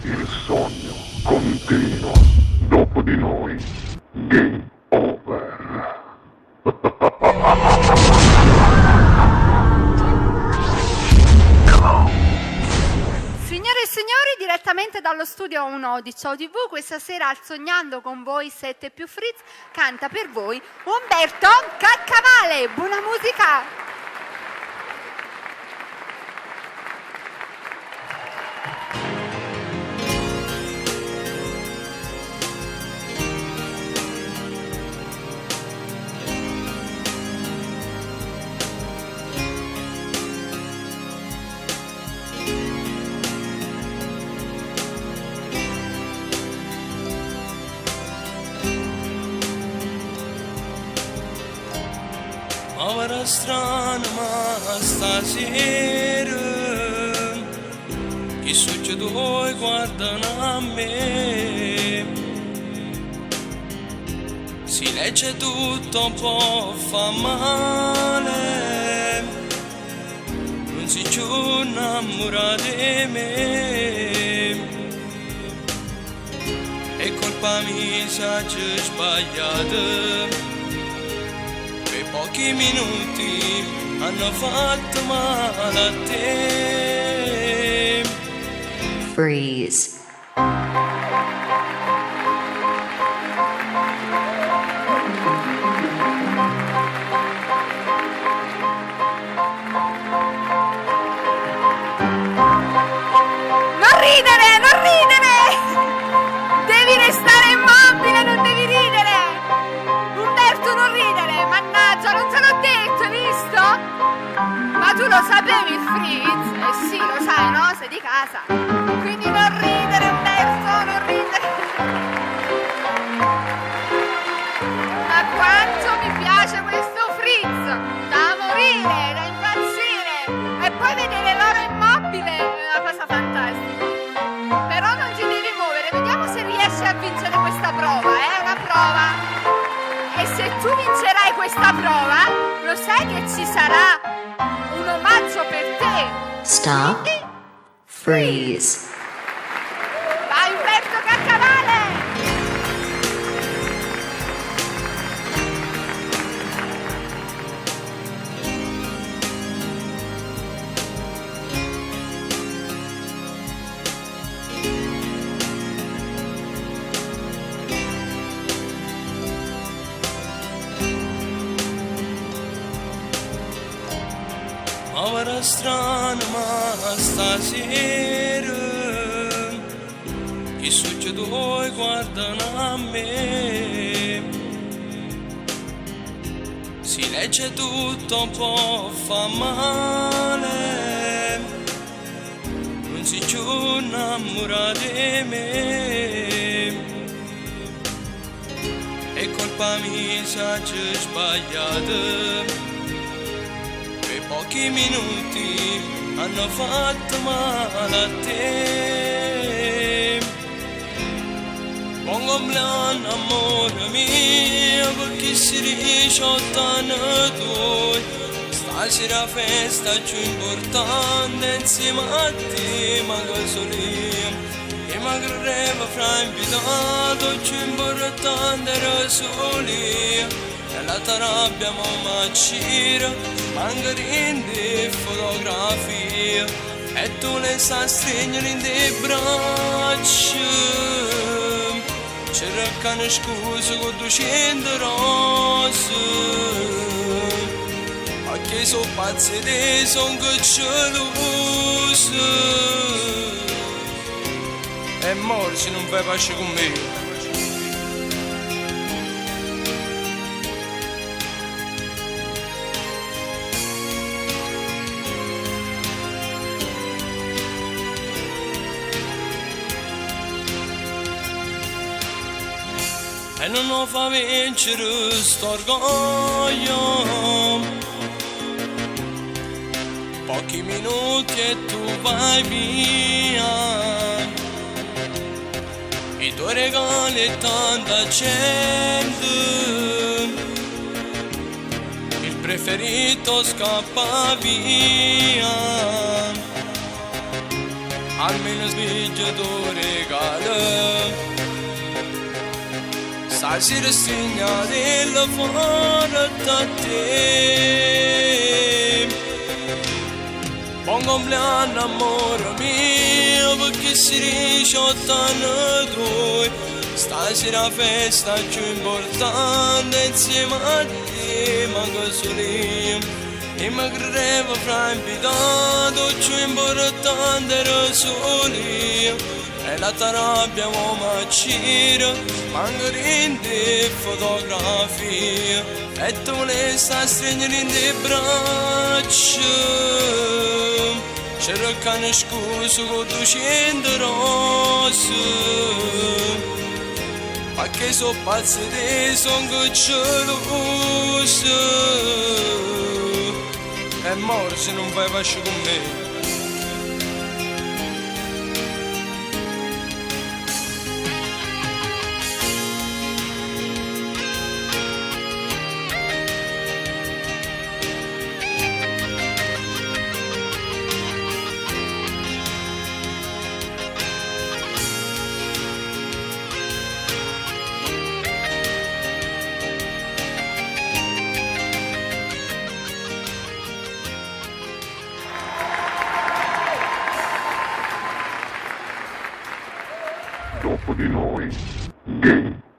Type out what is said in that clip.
Il sogno continua dopo di noi. Game over. Signore e signori, direttamente dallo studio 1 di Ciao TV, questa sera al Sognando con voi 7 più Fritz canta per voi Umberto Caccavale. Buona musica! Ma vera strana ma stasera Chi succede voi guardano a me Si legge tutto un po' fa male Non si più innamorati di me È colpa mia se ci sbagliate Per pochi minuti hanno fatto male a te. Freeze. Non ridere, non ridere! Devi restare immobile, non devi ridere! Umberto, non ridere! Mannaggia, non te l'ho detto, hai visto? Ma tu lo sapevi il Fritz? Eh sì, lo sai, no? Sei di casa. Quindi non ridere, Umberto, non ridere. Ma quanto mi piace questo Fritz! Da morire, da impazzire! E poi vedere l'oro immobile è una cosa fantastica. Però non ti devi muovere, vediamo se riesci a vincere questa prova, eh? È una prova. E se tu vincerai questa prova, lo sai che ci sarà un omaggio per te. Stop. Quindi, Freeze. vai Umberto Caccavale! Ma vera strana ma stasera Chi succede voi guardano a me Si legge tutto un po' fa male Non si più innamorati di me È colpa mia se ci sbagliate Per pochi minuti hanno fatto male a te. Buon compleanno amore mio, perché si 18 anni tuoi. Stasera festa più importante insieme a te, ma che solo io. E ma credevo fra invitato, più importante era solo io. E la tua rabbia mo m'accira, manca rende fotografia. E tu le sai stringere in te braccia. Cercano scusa con 200 rose. Ma che sono pazzi te, sono geloso. E morto se non fai pace con me. E non lo fa vincere sto orgoglio. Pochi minuti e tu vai via. I tuoi regali e tanta gente. Il preferito scappa via. Almeno sveglio tu. Stasera segnatela forte a te. Buon compleanno amore mio, perché si 18 anni tuoi. Stasera festa più importante insieme a te, manco solo io. E mi credevo fra invitato, più importante era solo io. E la rabbia mo m'accira, manco rinde fotografie. E tu volessi stringere in te braccia. Cercano scusa con 200 rose. Ma che so pazzi di son geloso. E morto se non fai pace con me. Dopo di noi, Game